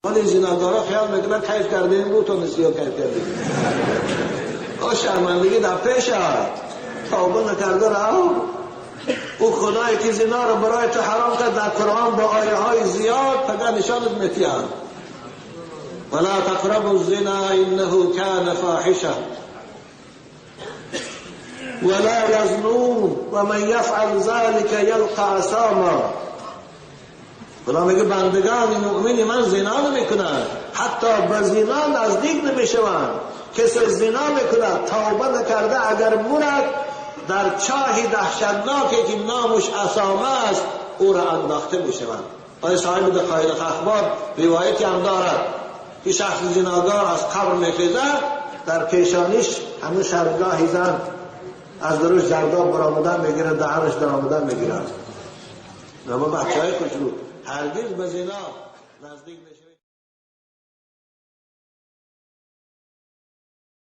ولی زینادارا خیال میکنن کیف کردیم بود تو نیستی کیف کردیم. آ شرمندگی در پیش توبه نکرده را. او خدایی که زنا رو برای تو حرام کرد در قرآن با آیه های زیاد فقط نشانت میتیان. ولا تقربوا الزنا انه كان فاحشه ولا يزنون ومن يفعل ذلك يلقى اثاما. خدا میگه بندگان مؤمن من زنا نمیکنند، حتی به زنا نزدیک نمیشوند. کسی زنا میکند توبه نکرده اگر مرد در چاه دهشتناکی که نامش اسامه است او را انداخته میشوند. آیا صاحب دقایق اخبار روایتی هم دارد که شخص زناگار از قبر میخیزد، در پیشانیش همون شرمگاه زن از دروش زرداب برآمدن میگیره، دهنش درآمدن میگیره. اما بچه های کوچولو هرگز به زنا نزدیک نشد.